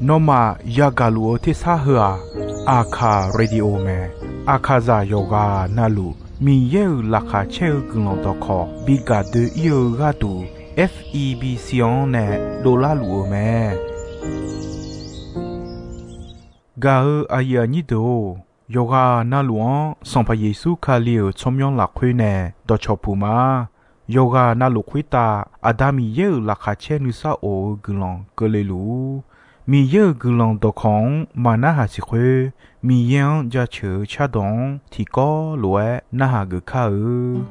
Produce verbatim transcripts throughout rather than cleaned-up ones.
Nawmaf yagaq luf-eu tersar heu-aq, Aqkaq Radio mae. Aqkaqzaq yawqghaq navluf Miqyaer-euq laqkhaq caer-eu guiqlanq dawqkawq bi gaq doe-ir-eu gharduq, F E B C-anr nae dovlar luf-eu mae. Gaq-eu aqyuif aqnyir deuq-or, yawqghaq navluf-anr Sanqpaq Yeqsur Kali-euq tsawrmyanr lafkhoer nae dawqcawq puq ma. Yawqghaq navluf khoertav Aqda Miqyaer-euq laqkhaq caer nuisar of-eu guiqlanq keuvle luf-ur. Miqyaer-euq guiqlanq dawqkawq-anr maq narhaq siq khoer, Miqyaer-anr jaceuq-eu cardawq-anr tiqkawv lof-aer narhaq geuf kar-eu.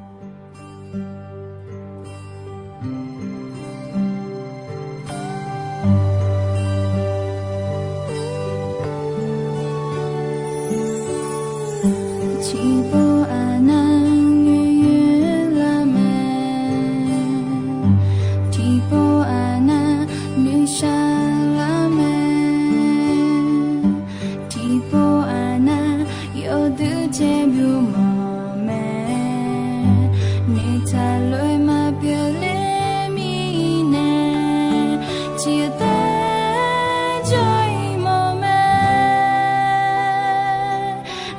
Tiqpov aqnav nuilar mae, tiqpov aqnav nuishar lar mae, tiqpov aqnav yawduq caer byov mawf mae, noeqtaq lof-aer maqpyeuf ler mirnae, tiqtaer jawr-ir mawf mae.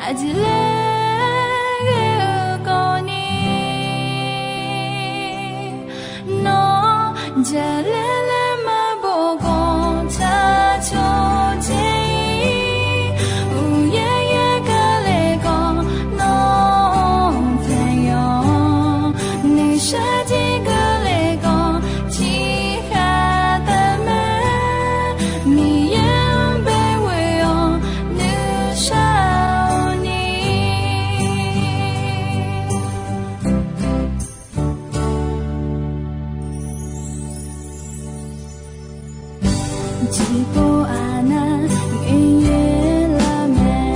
Aqjeq laer ghae-eu kawvni, nawr jaqlaer laer maqbof khawf tsaq cawq dzae-ir, uqyaer yaer keuvle khawf nawr taeq yawq, noeqshaq jeq keuvle khawf tiqkhaq taef mae, Miqyaer-anr bae ghoe-awr nuishar-awr ni. Tiqpov aqnav noeqyaer lar mae,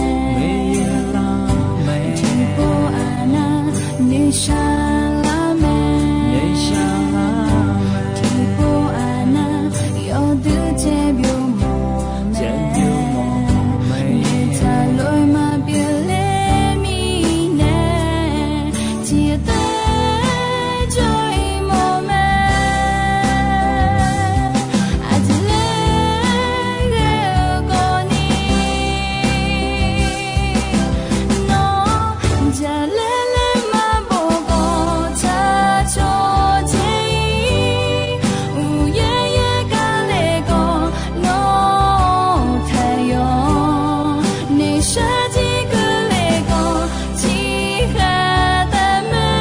tiqpov aqnav noeqshaq lar mae, tiqpov aqnav yawduq caer byov mawf mae, noeqtaq lof-aer maqpyeuf ler mirnae, tiqtaer jawr-ir mawf mae. Aqjeq laer ghae-eu kawvni, nawr jaqlaer laer maqbof khawf tsaq cawq dzae-ir, uqyaer yaer keuvle khawf nawr taeq yawq, noeqshaq jeq keuvle khawf tiqkhaq taef mae,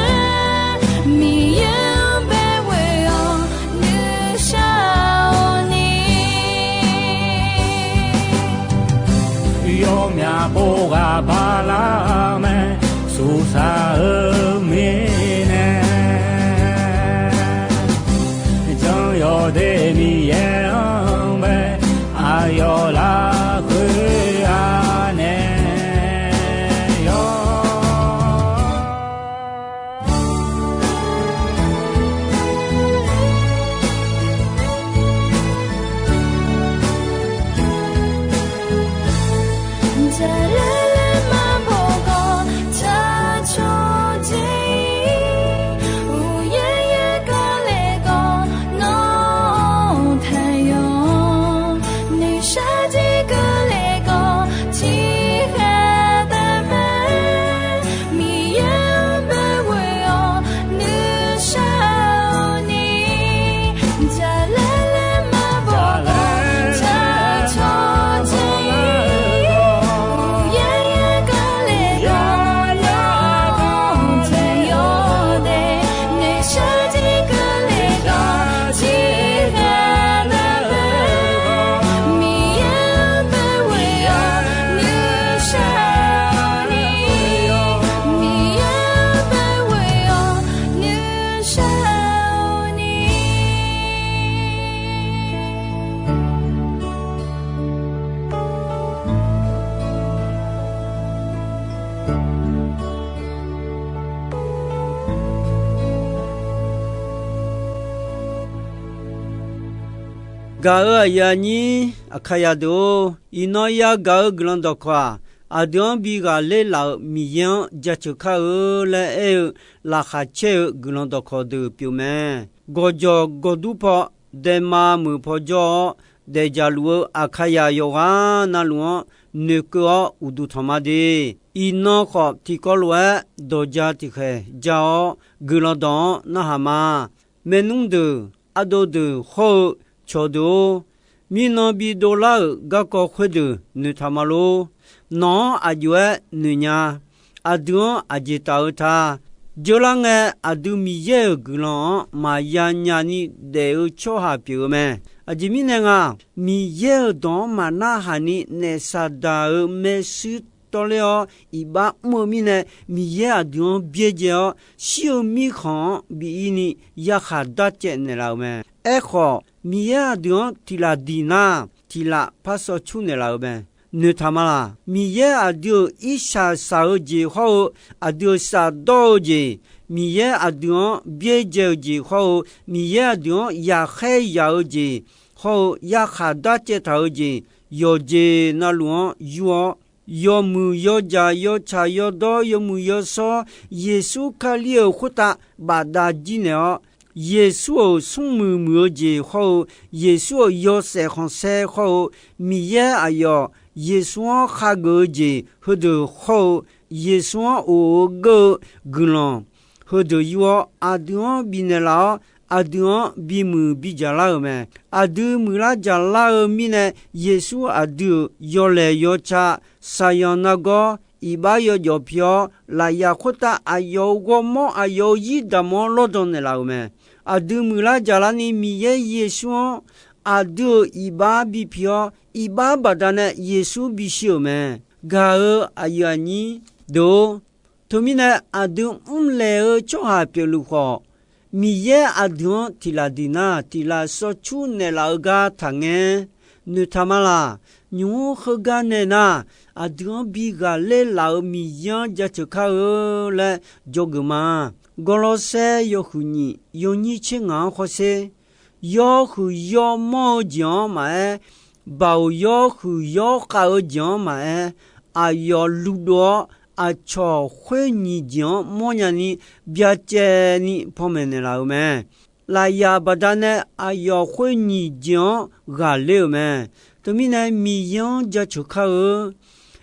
Miqyaer-anr bae ghoe-awr nuishar-awr ni. Yawmyaq pov ghaq bala mae, suqsaq-eu mirnae, jan yawqde Miqyaer-anr bae aqyawf lafkhoer-a nae yawr. Jaqlaer laer maqbof khawf tsaq cawq dzae-ir, uqyaer yaer keuvle khawf nawr taeq yawq, noeqshaq jeq keuvle khawf tiqkhaq taef mae, Miqyaer-anr bae ghoe-awr nuishar-awr ni. Jaqlaer laer maqbof khawf tsaq cawq dzae-ir, uqyaer yaer keuvle khawf nawr taeq yawq de, noeqshaq jeq keuvle khawf tiqkhaq taef mae, Miqyaer-anr bae ghoe-awr nuishar-awr ni. Miqyaer-anr bae ghoe-awr nuishar-awr ni. Gaq-euq aqyuif aqnyir aqkaqyaq deuq-or, iqnan yagaq-eu guiqlanq dawqkawq-aq, aqdui-anr bi ghaqler laf-euq Miqyaer-anr jaceuq kar-eu laer aer-eu laqkhaq caer-eu guiqlanq dawqkawq deuq pyeuf mae. Gawqjawq gawqdur paw daema meuq paw jawr-awr, daefdzaq luf-eu Aqkaqyaq yawqghaq navluf-anr noeqkeuv-awr uqduq tanq ma de. Iqnan khawf tiqkawv lof-aer dawqja tiqkhaeq ja-awr, guiqlanq dawq-anr narhaq ma. Maernmr deuq, ardov deuq hawr-eu cawqdeuq-or, mirnan bidov lar-euq garkawv khoerdeuq noeqtaq ma lor. Nawq-anr aqjox-aer noeq nya. Aqdui-anr aqjeq taf-eu ta. Jeurlar ngae, aqdui Miqyaer-euq guiqlanq-anr maqya nyani daef-eu tsawrhaq pyeuf-eu mae. Aqjeq mirnae nga, Miqyaer-euq dawq-anr maqnarhaq ni naef Saqdaq-euq maershuir tawrler-awr iqbax mr-eu mirnae, Miqyaer aqdui-anr byaerdzae-awr, shir-eu mirkhanq-anr bi ir ni yarkhaq darcaev naeqlaf-euq mae. Aerkhawf, Miqyaer aqdui-anr tiq laf diq nar, tiq laf par sawv cur naeqlaf-euq mae. Noeqtaq ma laq? Miqyaer aqdui-euq irshaq shaq-eu jeq hawr-eu, aqdui-euq shafdawr-eu jeq, Miqyaer aqdui-anr byaerdzae-eu jeq hawr-eu, Miqyaer aqdui-anr yaqkhaer yaq-eu jeq hawr-eu, yarkhaq darcaev taq-eu jeq, yawqjeq navluf-anr yur-awr, yawmuiq yawdzaq yawtsaq yawdawr yawmuiq yawshawr Yeqsur Kali-euq khoertav bafdav jir naeq-awr, Yeqsur-euq smrmuiq muiq-eu jeq hawr-eu, Yeqsur-euq yawshaef khanqsaer hawr-eu, Miqyaer aqyawf Yeqsur-anr khageuf-eu jeq heudeuq hawr-eu, Yeqsur-anr of-eu geur-eu guiqlanq heudeuq yur-awr, aqdui-anr bifnaeq laf-awr, aqdui-anr bimuiq bidzaq lar-euq mae. Aqdui muiqlar dzaqlar-eu mirnae, Yeqsur aqdui-euq yawlaeq yawtsaq, saqyanq nargawr iqbax yawjawf pi-awr, lafyaq khoertav aqyawf-euq ghawrmawr aqyawf-euq zir daqmawr lawrdan naeqlaf-euq mae. Aqdui muiqlar dzaqlar ni Miqyaer Yeqsur-anr aqdui-euq iqbax bipi-awr, iqbax baqdanae Yeqsur bishir-euq mae. Gaq-euq aqyuif aqnyir deuq-or, teumirnae aqdui mrlaeq-eu tsawrhaq pyeufluf khawf, Miqyaer aqdui-anr tiq laf diq nar, tiq laf sawv cur naeqlaf-eu gar taqngaer. Noeqtaq ma laq? Nymq-mr heugar nae nar, aqdui-anr bi ghaqler laf-euq Miqyaer-anr jaceuq kar-eu laer dzawgeuf ma. Gawrlawrsaer yawhuiq nyiq yawnyir tser ngaq-anr hawsher. Yawhuiq yawmawr-eu jeq-anr maqaer, baoq yawhuiq yawrkhav-eu jeq-anr maqaer, aqyawf luvdov-awr, aqcawq khoer nyiq jeq-anr mawrnya ni byacaevni panmaeq naeqlaf-euq mae. Lafyaq baqdanae aqyawf khoer nyiq jeq-anr ghaqler-euq mae. Teumirnae Miqyaer-anr jaceuq kar-eu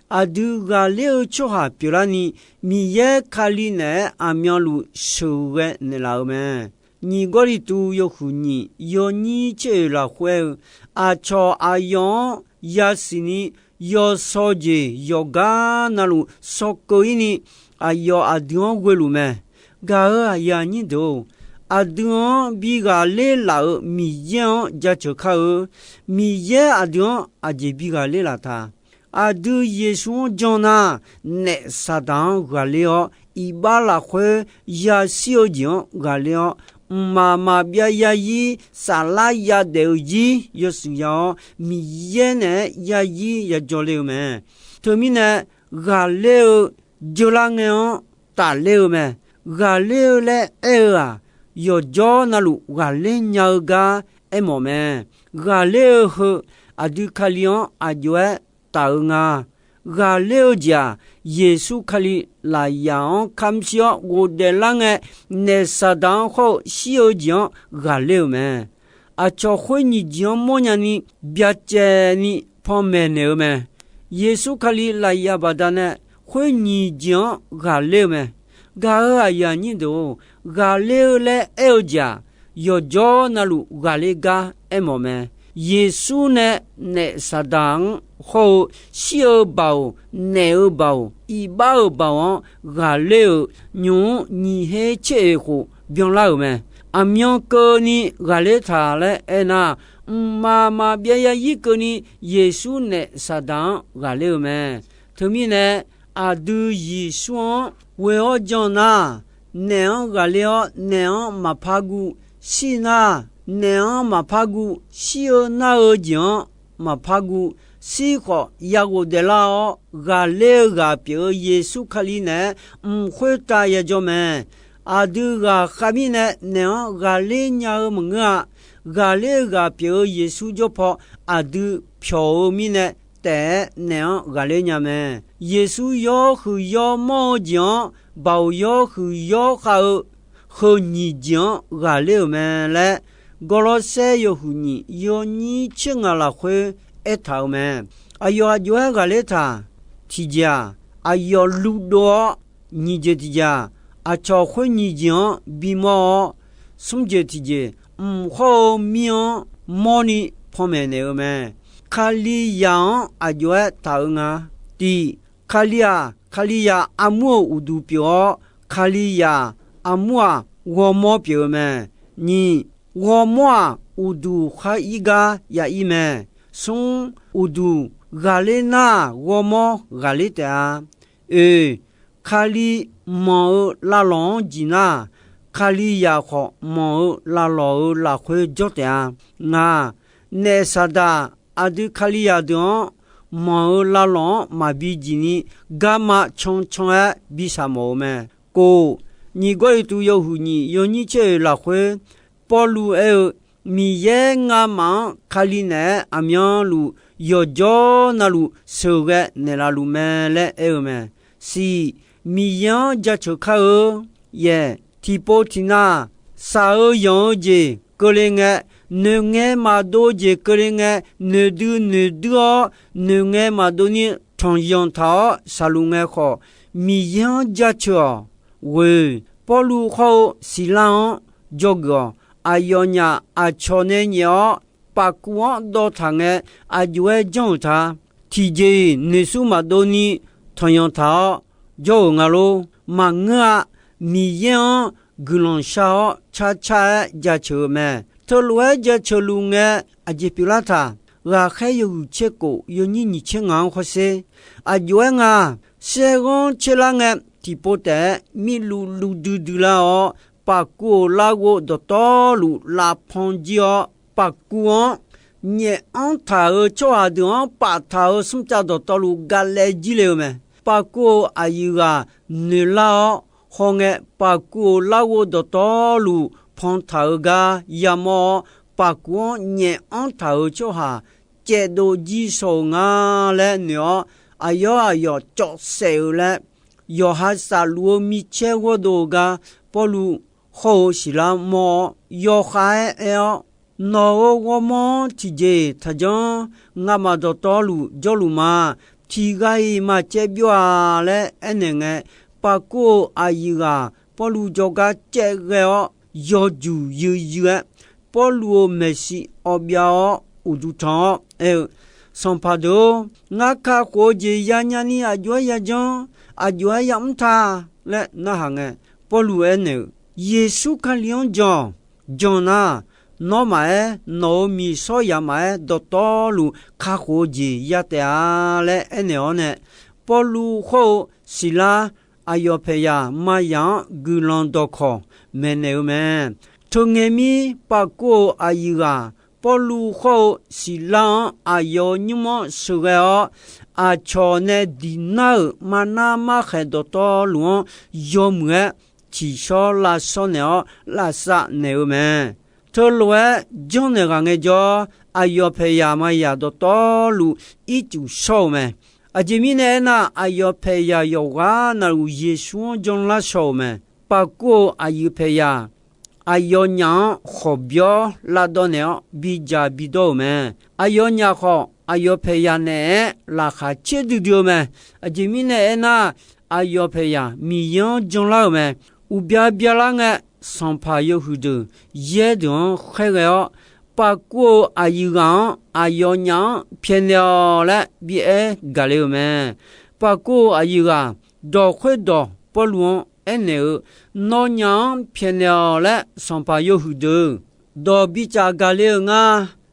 aqdui ghaqler-eu tsawrhaq pyeuflarni, Miqyaer Kali naeq-aer aqmyanluf sheuqghae naeqlaf-eu mae. Nyiq Gawrliqtu yawhuiq nyiq yawnyir tser oeq lafkhoer-eu, aqcawq aqyawf-anr yasiq ni yawsaw jeq yawqgar navluf sawkeuv ir ni, aqyawf aqdui-anr ghoeluf mae. Gaq-euq aqyuif aqnyir deuq-or, aqdui-anr bi ghaqler laf-euq Miqyaer-anr jaceuq kar-eu. Miqyaer aqdui-anr aqjeq bi ghaqler laf ta? Aqdui Yeqsur-anr jan nar, naef Saqdaq-anr ghaqler-awr, iqbax lafkhoer yashir-eu jeq-anr ghaqler-awr, mqmaq maqbyav yazir saflar yadaef-eu zir yawshuif ya-awr, Miqyaer naeq-aer yazir yajawr le-eu mae. Teumirnae, ghaqler-eu jeurlar ngae-anr tafler-eu mae. Ghaqler-eu laer aer-eu-aq, yawqjawr navluf ghaqler nya-eu gar aermawf mae. Ghaqler-eu heu aqdui Kali-anr aqjox-aer taf-eu nga. Ghaqler-eu jeq-aq, Yeqsur Kali lafyaq-anr kamshir-awr ghofdaef lar ngae, naef Saqdaq-anr hawr-eu shir-eu jeq-anr ghaqler-euq mae. Aqcawq khoer nyiq jeq-anr mawrnya ni byacaevni panmaeq naeq-eu mae. Yeqsur Kali lafyaq baqdanae khoer nyiq jeq-anr ghaqler-eu mae. Gaq-euq aqyuif aqnyir deuq-or, ghaqler-eu laer aer-eu jeq-aq, yawqjawr navluf ghaqler gar aermawf mae. Yeqsur nae naef Saqdaq-anr hawr-eu shir-eu baoq, naeq-eu baoq, iqbax-euq baoq-anr ghaqler-euq nymq-mr nyiq her tser oeq khof byanlar-euq mae. Aqmyan keuvni ghaqler taq laer aernar, mqmaq maqbyav yazir keuvni Yeqsur naef Saqdaq-anr ghaqler-eu mae. Teumirnae, aqdui Yeqsur-anr ghoe-awr jan nar, naef-anr ghaqler-awr naef-anr maqpar guv. Shir nar, naef-anr maqpar guv. Shir-eu nar-eu jeq-anr maqpar guv. Shir khawf ya ghofdaef lar-awr, ghaqler-eu ghaq pyeuf-eu Yeqsur Kali naeq-aer mq khoertav yajawr mae. Aqdui ghaqkhav mirnae naef-anr ghaqler nya-eu maqngeur-a. Ghaqler-eu ghaq pyeuf-eu Yeqsur jawr paw aqdui pyawq-eu mirnae taef-aer naef-anr ghaqler nya mae. Yeqsur yawhuiq yawmawr-eu jeq-anr, baoq yawhuiq yawkhav-eu heu nyiq jeq-anr ghaqler-euq mae laer Gawrlawrsaer yawhuiq nyiq yawnyir tser ngaq lafkhoer aertaq-euq mae. Aqyawf aqjox-aer ghaqler taq. Tiqjeq-aq, aqyawf luvdov-awr, nyiq jeq tiqjeq-aq, aqcawq khoer nyiq jeq-anr bimawr-awr, smr jeq tiqjeq, mq hawr-eu mir-anr mawrni panmaeq naeq-eu mae. Kalizaq-anr aqjox-aer taq-eu nga. Tiq, Kali-aq, Kalizaq armur-euq uqduq pyeuf-awr, Kalizaq armur-aq, ghawrmawr pyeuf-eu mae. Nyiq, ghawrmawr-aq, uqduq khar ir gar ya ir mae. Smr, uqduq ghaqler nar-aq, ghawrmawr ghaqler taef-a. Oeq, Kali manq-eu lavlawq-anr jiq nar, Kalizaq khawf manq-eu lavlawq-euq lafkhoer jawr taef-a. Ngaq, naef Saqdaq aqdui Kalizaq deuq-anr manq-eu lavlawq-anr maqbi jiq ni, garma cancan-aer bi shaq mawf-eu mae. Kof, nyiq Gawrliqtu yawhuiq nyiq yawnyir tser oeq lafkhoer Pawrluv aer-eu, Miqyaer ngamaf-anr Kali naeq-aer aqmyanluf yawqjawr navluf sheuqghae naeqlaf luf mae laer aer-eu mae. Siq, Miqyaer-anr jaceuq kar-eu. Yaeq, tiqpov tiqnav, shaq-eu yanq-eu jeq keuvle ngae, noeqngae maqdov jeq keuvle ngae, noeqdui noeqdui-awr, noeqngae maqdov ni tanqyanq taq-awr shaqluf ngae khawf, Miqyaer-anr jaceuq-awq. Ghoeq, Pawrluv hawr-eu Siqlar-anr dzawgeuf-awq. Aqyawfnyaf aqcawq nae nyaef-awr, pafkuv-anr dawv taq ngae, aqjox-aer janr-euq ta. Tiqjeq-iq noeqsur maqdov ni tanqyanq taq-awr jawr-euq nga lor. Maqngeur-a. Miqyaer-anr guiqlanq shar-awr carcar-aer jaceuq-eu mae. Teulof-aer jaceuq luf ngae, aqjeq pyeuflar taq. Ghaqkhaer yawhuiq tser kof yawnyir nyiq tser ngaq-anr hawsher. Aqjox-aer nga, saerghanr tserlar ngae, tiqpov taef-aer mirluv luv duidui lar-awr, pafkuv-euq larghov dawqtawvluf lavpan jir-awr, pafkuv-anr nyaef anr taq-euq tsawrhaq deuq-anr paftaq-euq smrcav dawqtawvluf galaev jir le-eu mae. Pafkuv-euq aqyuif ghaq noeqlar-awr hawngae, pafkuv-euq larghov dawqtawvluf pantaq-eu gar yamawr-awr, pafkuv-anr nyaef anr taq-euq tsawrhaq caevdov jir shaw-euq nga laer noeq-awr, aqyawf aqyawf cawv saef-euq laer, yawqha safluf-eu micaer ghawrdov-eu gar Pawrluv hawr-eu Siqlar mawr-awr, yawkhav-aer aer-awr, Nawq-euq ghawrmawr-anr tiqjeq-iq taqjanr. Ngamaf dawqtawvluf jawrluf ma. Tiqghaq-iq maqcaev byov-a laer aernaeq ngae, pafkuv-euq aqyuif ghaq Pawrluv jawrgar caev ghae-awr, yawjuq yuizyuiv-aer Pawrluv-euq maeqshi awv byav-awr uqduq tanq-awr aer-eu, Sanqpaq deuq-or, ngar kakhof-eu jeq yanya ni aqjox-aer yajanr, aqjox-aer yamr ta laer narhaq ngae, Pawrluv aernaeq-euq, Yeqsur Kali-anr jan-awq. Jan nar, nawr maqaer, nawq-euq miqshawr yamq maqaer, dawqtawvluf kakhof-eu jeq ya taef-a laer aernaeq-awr nae, Pawrluv hawr-eu Siqlar aqyawf paeqyaq mayaq-anr guiqlanq dawqkawq maeqnaeq-eu mae. Teungae mir, pafkuv-euq aqyuif ghaq Pawrluv hawr-eu Siqlar-anr aqyawf-euq nymr-anr sheuqghae-awr, aqcawq nae diq nar-euq marnar markhaeq dawqtawvluf-anr yawmuiq-aer, ciqshawr lavshawr naeq-awr lavsav naeq-eu mae. Teulof-aer janrnaeq ghaq ngaejawr, aqyawf paeqyaq mayaq dawqtawvluf ircuf shawr-eu mae. Aqjeq mirnae aernar, aqyawf paeqyaq yawqghaq navluf Yeqsur-anr janlar shaw-euq mae. Pafkuv-euq aqyuif paeqyaq aqyawfnyaf-anr khawqbyawr lavdawv naeq-awr bidzaq bidawr-euq mae. Aqyawfnyaf khawf, aqyawf paeqyaq naeq-aer laqkhaq caer duidui-eu mae. Aqjeq mirnae aernar, aqyawf paeqyaq Miqyaer-anr janlar-euq mae. Uqbya byalar ngae, sanqpaq yawhuiq deuq yaer deuq-anr khaerghae-awr, pafkuv-euq aqyuif ghaq-anr aqyawfnyaf-anr pyaeqnaeq-awq laer bi aer gaqle-euq mae. Pafkuv-euq aqyuif ghaq dawq khoerdawq Pawrluv-anr aernaeq-eu, Nawnyaf-anr pyaeqnaeq-awq laer sanqpaq yawhuiq deuq dawq bicaf gaqle-euq nga.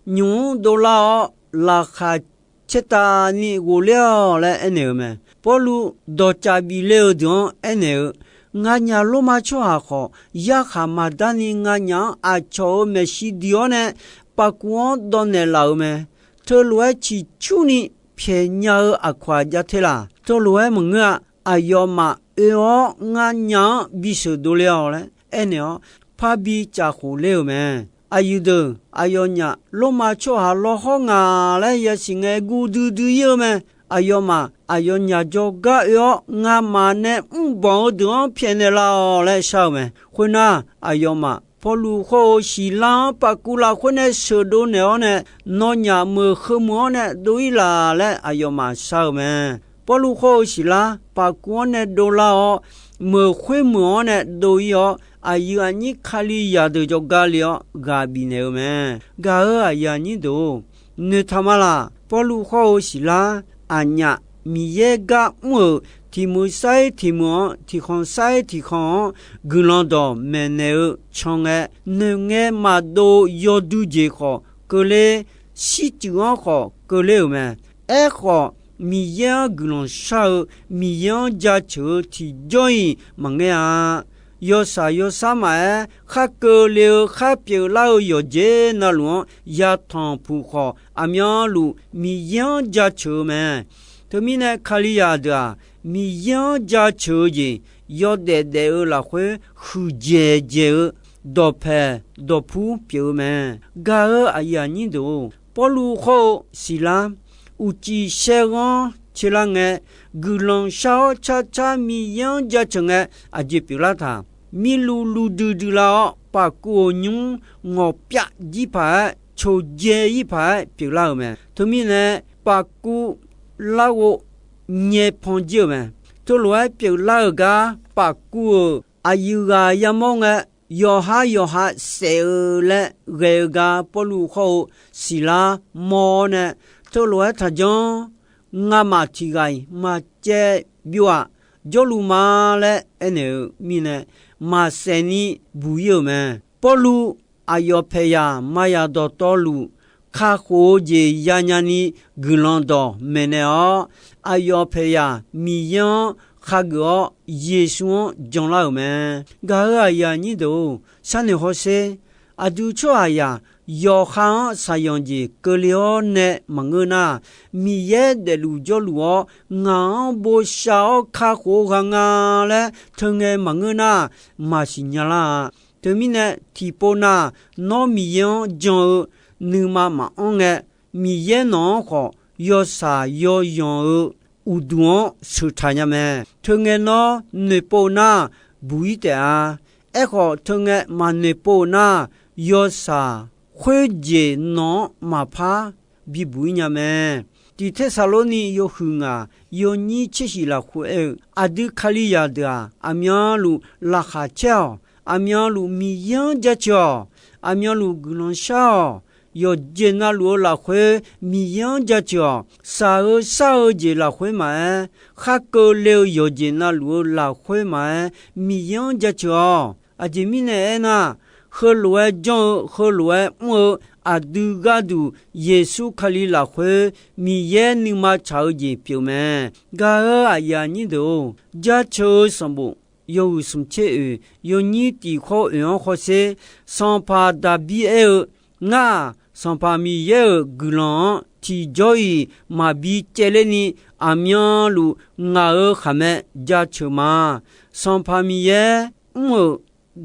Nymq-mr dovlar-awr, laqkhaq caertavni ghofler-awq laer aernaeq-eu mae. Pawrluv dawqcaf bif le-euq deuq-anr aernaeq-eu, Nganyaf Lormav tsawrhaq khawf, yarkhaq maqdarni nganyaf-anr aqcawq-euq maeqshi diq-awr nae pafkuv-anr dawvnaeq laf-euq mae. Teulof-aer ciqcurni pyaeqnya-eu aqkawq-aq jav te laq? Teulof-aer maqngeur-a. Aqyawfmaf oe-awr nganyaf-anr bisheuq dovle-awq laer aernaeq-awr, parbi caf khof ler-euq mae. Aqyuif deuq, aqyawfnyaf Lormav tsawrhaq lawhawr ngaq laer yasiq ngae guv duidui ir-eu mae. Aqyawfmaf aqyawfnyaf jawrgar oe-awr, ngamaf nae mrbanq-eu deuq-anr pyaeqnaeq laf-awq laer shar-eu mae. Khoernar, aqyawfmaf Pawrluv khawr-eu Siqlar-anr pafkuv lafkhoer nae sheuqdov naeq-awr nae, nawnyaf meuq heumeuq-anr nae dov-ir laf laer aqyawfmaf shar-eu mae. Pawrluv khawr-eu Siqlar pafkuv-anr nae dovlar-awr, meuq khoer meuq-anr nae dov-ir-awr, aqyuif aqnyir Kalizaq deuq jawrgar le-awr ghaq bifnaeq-eu mae. Gaq-euq aqyuif aqnyir deuq-or, noeqtaq ma laq. Pawrluv khawr-eu Siqlar aqnyaf Miqyaer gar mr-euq tiq meuq sar-ir tiq meuq-anr, tiq khanq sar-ir tiq khanq-anr guiqlanq dawq maeqnaeq-eu can ngae, noeqngae maqdov-eu yawdui jeq khawf keuvler, shircuf-anr khawf keuvler-euq mae. Aerkhawf, Miqyaer-anr guiqlanq shar-eu, Miqyaer-anr jaceuq-eu tiqjawr-iq maqngeur-a. Yawshaq yawsar maqaer, khar keuvle-eu khar pyeuflar-eu yawqjeq navluf-anr yatanq puq khawf, aqmyanluf Miqyaer-anr jaceuq-eu mae. Teumirnae, Kalizaq deuq-aq, Miqyaer-anr jaceuq-eu jeq yawdaef daef-eu lafkhoer huiqdzaeq dzaeq-eu dawqpaeq dawqpur pyeuf-eu mae. Gaq-euq aqyuif aqnyir deuq-or, Pawrluv khawr-eu Siqlar uqcif shaerghanr caelar ngae, guiqlanq shar-awr carcar Miqyaer-anr jaceuq ngae, aqjeq pyeuflar taq. Mirluv luv duidui lar-awr, pafkuv-euq nymr ngawqpyav jir paq-aer, coqdzae-ir paq-aer pyeuflar-euq mae. Teumirnae, pafkuv larghov nyae pan jir-euq mae. Teulof-aer pyeuflar-euq gar pafkuv-euq aqyuif ghaq yamawr ngae, yawqhar yawqha saef-eu laer ghae-eu gar Pawrluv khawr-eu Siqlar mawr-awr nae, teulof-aer taqjanr. Ngamaf tiq ghaq-iq maqcaev byov-aq, jawrluf ma laer aernaeq-eu mirnae, maqsaef ni buq-ir-euq mae. Pawrluv aqyawf paeqyaq maqyaq dawqtawvluf kakhof-eu jeq yanya ni guiqlanq dawq maeqnaeq-awr, aqyawf paeqyaq Miqyaer-anr khageuf-awr, Yeqsur-anr janlar-euq mae. Gaq-euq aqyuif aqnyir deuq-or, sharnoeq hawsher. Aqdui tsawrhaqzaq yawqha-anr shaqyanq jeq keuvle-awr nae maqngeur nar, Miqyaer daefluf jawrluf-awr, ngaq-anr bosav-awr kakhof-eu ghaq nga laer teungae maqngeur nar, maqsiq nya lar-a. Teumirnae, tiqpov nav nawr Miqyaer-anr jan-eu nuima maqanr ngae, Miqyaer nawq-anr khawf yawshaq yawyanq-eu uqduq-anr sheuqtaq nya mae. Teungae nawr noeqpov nar, buq-ir taef-a. Aerkhawf, teungae maqnoeqpov nar, yawshaq khoerjeq nawq-anr maqpar bibuq-ir nya mae. Tiq Tersaqlorni yawhuiq ngaq yawnyir tser shif lafkhoer aer-eu, aqdui Kalizaq deuq-aq, aqmyanluf laqkhaq caer-awq. Aqmyanluf Miqyaer-anr jaceuq-awq. Aqmyanluf guiqlanq shar-awq. Yawqjeq navluf-eu lafkhoer Miqyaer-anr jaceuq-awq. Shaq-eu shar-eu jeq lafkhoer maqaer, khar keuvle-eu yawqjeq navluf-eu lafkhoer maqaer, Miqyaer-anr jaceuq-awq. Aqjeq mirnae aernar, heulof-aer janr-eu, heulof-aer mr-eu aqdui gharduq Yeqsur Kali lafkhoer Miqyaer nuima tsaq-eu jeq pyeuf mae. Gaq-euq aqyuif aqnyir deuq-or, Jaceuq-eu sanqbof yawhuiq smq tser oeq yawnyir tiq khawr oeq-anr hawsher. Sanqpaq Daqbir aer-eu, Ngar-aq, Sanqpaq Miqyaer-euq guiqlanq-anr tiqjawr-iq maqbi caevler ni, aqmyanluf ngaq-euq khaqmae jaceuq ma. Sanqpaq Miqyaer mr-euq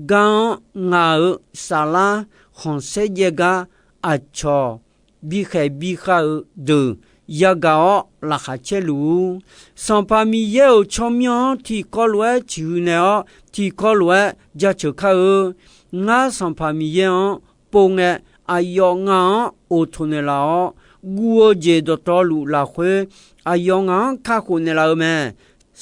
gar-anr ngaq-euq saflar khanqsaer jaev gar aqcawq bikhaeq bikhav-eu deuq yagaq-awr laqkhaq caer luf-ur. Sanqpaq Miqyaer-euq tsawrmyanr-anr tiqkawv lof-aer ciqhuiq naeq-awr, tiqkawv lof-aer jaceuq kar-eu. Ngar Sanqpaq Miqyaer-anr pov ngae, aqyawf ngaq-anr oqtoq naeqlaf-awr, guv-eu jeq dawqtawvluf lafkhoer, aqyawf ngaq-anr kakhof naeqlaf-eu mae.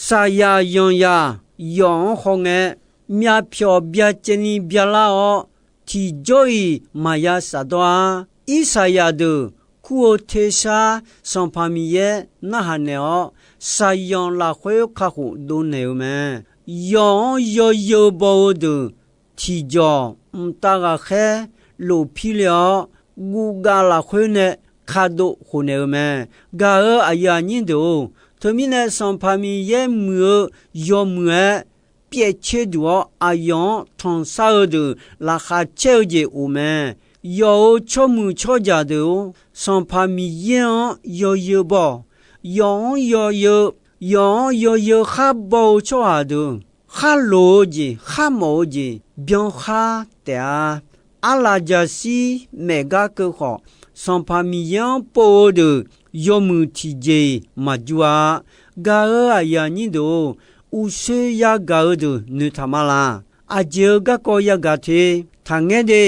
Saqyaq yanqyaq yawf-anr hawngae, myavpyawq byacaevni byalar-awr, tiqjawr-iq maqya shafdawr-ar. Irsaqyaq deuq kur-eu tersar Sanqpaq Miqyaer narhaq naeq-awr, saqyanq lafkhoer kakhof dovnaeq-eu mae. Yawf-anr yawzeu baw-eu deuq tiqjawq mqtav ghaqkhaer lofpir le-awr, guvgav lafkhoer nae kadov khofnaeq-eu mae. Gaq-euq aqyuif aqnyir deuq-or, teumirnae Sanqpaq Miqyaer muiq-eu yawmuiq-aer pyaevcer duq-awr, aqyawf-anr tanqsar-eu deuq laqkhaq caer-eu jeq of mae. Yawf-euq tsawrmuiq tsawrjaq deuq-or, Sanqpaq Miqyaer-anr yawzeu baw-awq. Yawf-anr yawzeu, yawf-anr yawzeu khar baw-eu tsawrhaq deuq, khar loq-eu jeq, khar mawf-eu jeq byankhar taef-a. Arlafjaqshir maef gar keuv khawf, Sanqpaq Miqyaer-anr pov-eu deuq yawmuiq tiqjeq-iq maqjur-a. Gaq-euq aqyuif aqnyir deuq-or, uqshoe yagaq-eu deuq noeqtaq ma laq. Aqjeq-euq garkawv yagaq te. taqngaer de.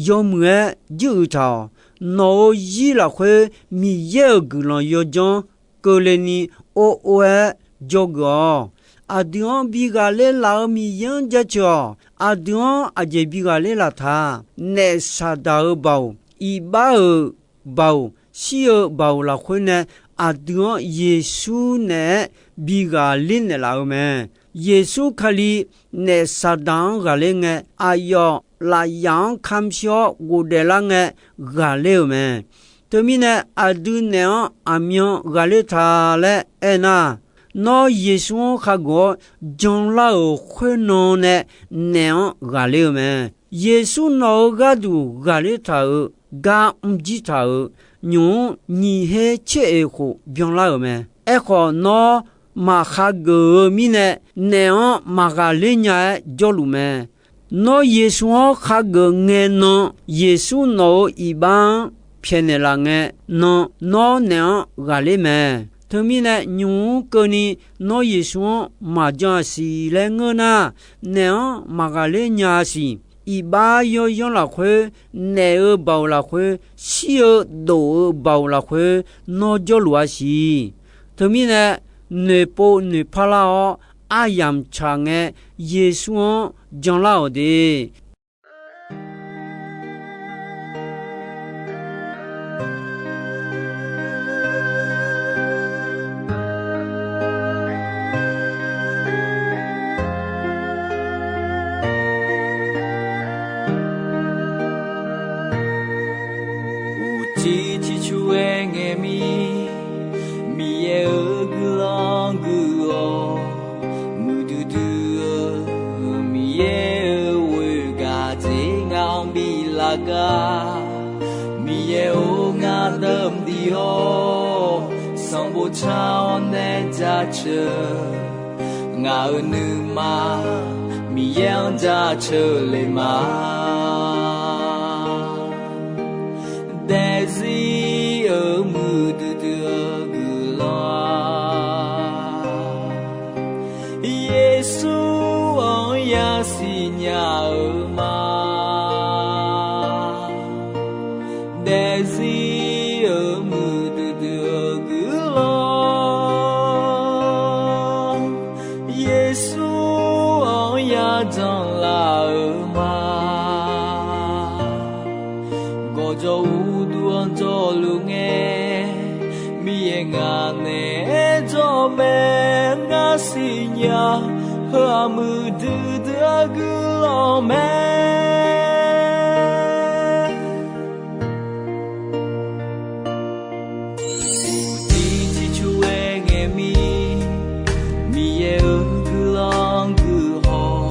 Yawmuiq-aer jiruiq taq-awq. Nawq-euq zir lafkhoer Miqyaer-euq guiqlanq yawdzanr keuvle ni or or-aer dzawgeuf-awq. Aqdui-anr bi ghaqler laf-eu Miqyaer-anr jaceuq-awq. Aqdui-anr aqjeq bi ghaqler laf taq. Naef Saqdaq-euq baoq, iqbax-euq baoq, shir-eu baoq lafkhoer nae aqdui-anr Yeqsur naeq-aer bi ghaqler naeqlaf-eu mae. Yeqsur Kali naef Saqdaq-anr ghaqler ngae, aqyawf lafyaf-anr kamq shir-awr ghofdaef lar ngae ghaqler-euq mae. Teumirnae aqdui naef-anr aqmyan ghaqler ta laer aernar, nawr Yeqsur-anr khageuf-awr janlar-euq khoernan nae naef-anr ghaqler-eu mae. Yeqsur nawq-euq gharduq ghaqler taq-euq gar mrjir taq-euq nymq-mr nyiq her tser oeq khof byanlar-euq mae. Aerkhawf, nawr maq khageuf-eu mirnae, naef-anr maq ghaqler nya-aer jawrluf mae. Nawr Yeqsur-anr khageuf ngae nan, Yeqsur nawq-euq iqbax-anr pyaeqnaeq laf ngae nan, nawr naef-anr ghaqler mae. Teumirnae, nymq-mr keuvni nawr Yeqsur-anr maqjan-a siq laer ngeur nar, naef-anr maq ghaqler nya-a siq. Iqbax yawyanr lafkhoer, naef-euq baoq lafkhoer, shir-eu dof-eu baoq lafkhoer nawr jawrluf-a siq. Teumirnae, noeqpov noeqpar lar-awr, aryamq tsaq ngae Yeqsur-anr janlar-awq de. Uqcif ciqcur aer ngae mir, Miqyaer-euq guiqlanq guiq-awq. Muiqdui dui-eu Miqyaer-euq ghoegaq dzer ngaq-anr biflaf gar. Miqyaer-or, ngar dawqmq diq-awr, sanqbof car-awr nae jaceuq. Ngaq-euq nuima Miqyaer-anr jaceuq le ma. Daefzir-euq muiqdui dui-eu guiqlanq-aq, Yeqsur-anr yasiq nya-eu ma. Daefzir-euq muiqdui dui-eu guiqlanq, Yeqsur-anr yajanr laf-eu ma. Gawqjawq uqduq-anr jawrluf ngae, Miqyaer ngaq naeq-aer jawr mae. Ngar siqnya, heu-aq muiqdui dui-eu guiqlanq mae. Uqcif ciqcur aer ngae mir, Miqyaer-euq guiqlanq guiq haw.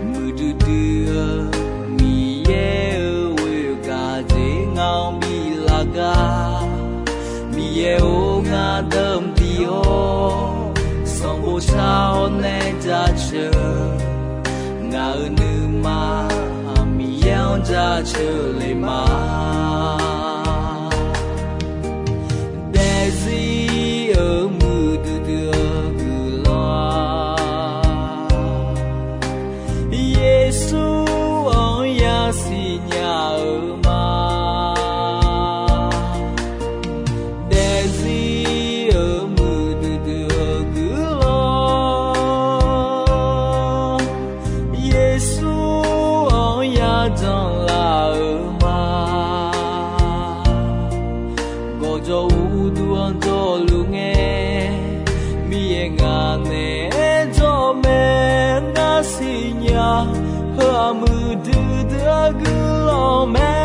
Muiqdui dui-eu Miqyaer-euq ghoegaq dzer ngaq-anr biflaf gar. Miqyaer-or, ngar dawqmq diq-awr, sanqbof car-awr nae jaceuq. Ngaq-euq nuima Miqyaer-anr jaceuq le ma. Daefzir-euq muiqdui dui-eu guiqlanq-aq, Yeqsur-anr yasiq nya-eu ma. Daefzir-euq muiqdui dui-eu guiqlanq, Yeqsur-anr yajanr laf-eu ma. Gawqjawq uqduq-anr jawrluf ngae, Miqyaer ngaq naeq-aer jawr mae. Ngar siqnya, heu-aq muiqdui dui-eu guiqlanq mae.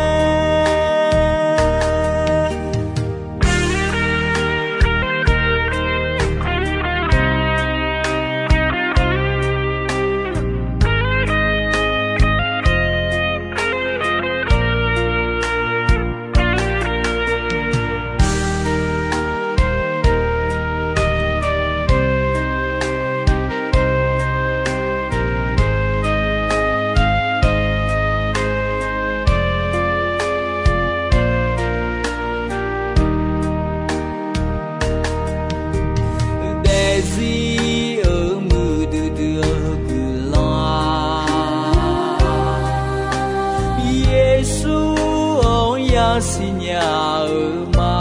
laf-euq ma.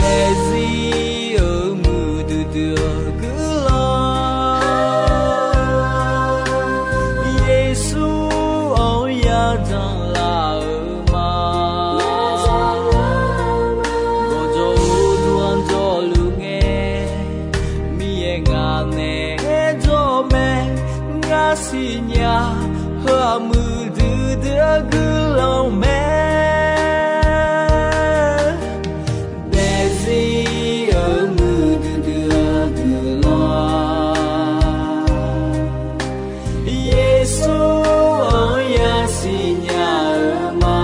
Daefzir-euq muiqdui dui-eu guiqlanq, Yeqsur-anr yadzanq laf-euq ma. Gawqjawq uqduq-anr jawrluf ngae, Miqyaer ngaq naeq-aer jawr mae. Ngar siqnya, heu-aq muiqdui dui-eu guiqlanq mae. Daefzir-euq muiqdui dui-eu guiqlanq, Yeqsur-anr yasiqnya-eu ma.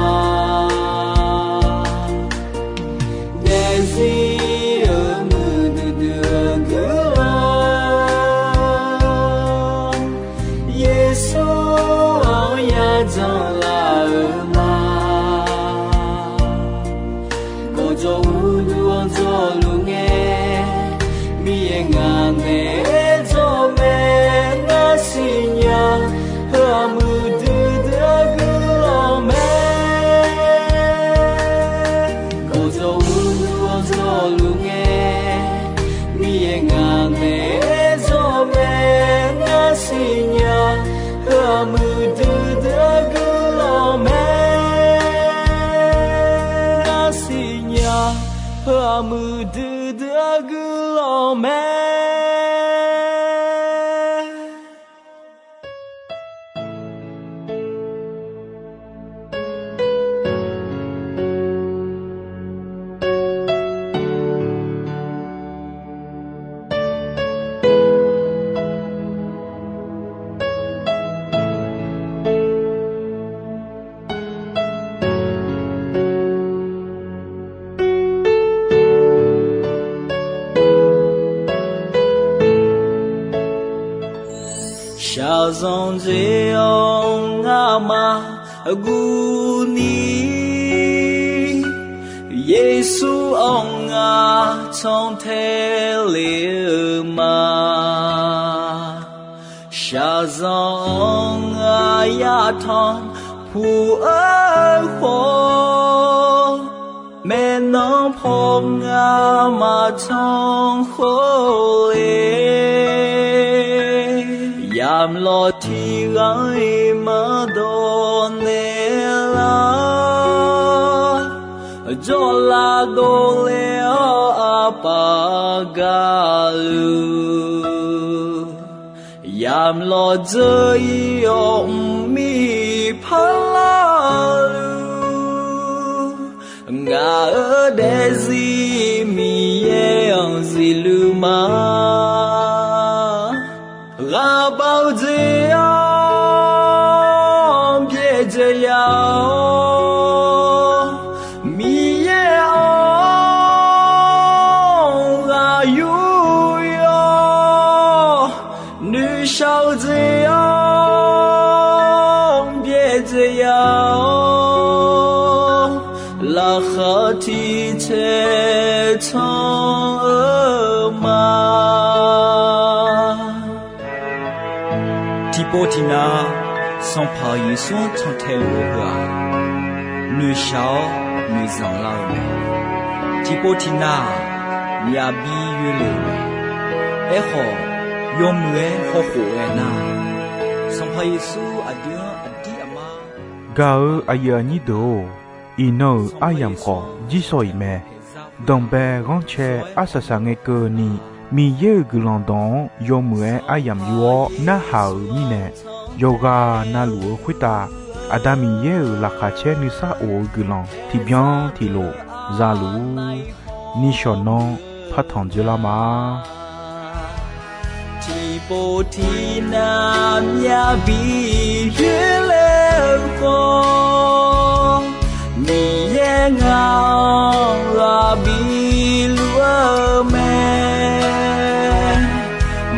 Daefzir-euq muiqdui dui-eu guiqlanq, Yeqsur-anr yadzanq laf-euq ma. Gawqjawq uqduq-anr jawrluf ngae, Miqyaer ngaq naeq-aer jawr mae. Ngar siqnya, heu-aq muiqdui dui-eu guiqlanq mae. Gawqjawq uqduq-anr jawrluf ngae, Miqyaer ngaq naeq-aer jawr mae. Ngar siqnya, heu-aq muiqdui dui-eu guiqlanq mae. Ngar siqnya, heu-aq muiqdui dui-eu guiqlanq mae. Shaqzanq dzae-awr ngamaf guvni, Yeqsur-anr ngar cantae le-eu ma. Shaqzanq-anr ngar yatanq puq-eu khawf, maeqnan paw ngar maqtanq khawf le. Yamq lawq tiq ghaq-iq maqdawq naeq lar, jawrlav dovle-awr aqpaf gaqluf, yamq lawq dzeur-ir-awr mqmir parlar-eu, ngaq-euq daefzir Miqyaer-anr zifluf ma. Ghaqbav-eu jeq-anr byaerdzae ya-awr, Miqyaer-anr ghaq yur-awr, noeqshaq-eu jeq-anr byaerdzae ya-awr, laqkhaq tiq caev can-eu ma. Tiqpov tiqnav, Sanqpaq Yeqsur-anr cantae-eu heu-aq, noeqshaq-awr noeqzanq lar-eu mae. Tiqpov tiqnav-aq, myavbi yoelef-eu mae. Aerkhawf, yawmuiq-aer hawkhof ghae nar, Sanqpaq Yeqsur aqdui-anr aqdir aqmar gaq-eu aqyuif aqnyir deuq-or, iqnan-euq aryamq khawf jirsawq iq mae. Danqbae ghanrcae arsaq saq ngae keuvni, Miqyaer-euq guiqlanq dawq-anr yawmuiq-aer aryamq yur-awr narhaq-euq mirnae, yawqghaq navluf-eu khoertav Aqda Miqyaer-euq laqkhaq caer nuisar of-eu guiqlanq tiqbyan tiqlof za luf-ur. Nishawq nanr partanq dzoerlar ma. Tiqpov tiqnav myavbi yoerler-eu khawf, Miqyaer ngaq-anr ghaq biluf-eu mae.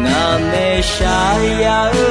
Ngaq nae shaqyaq-eu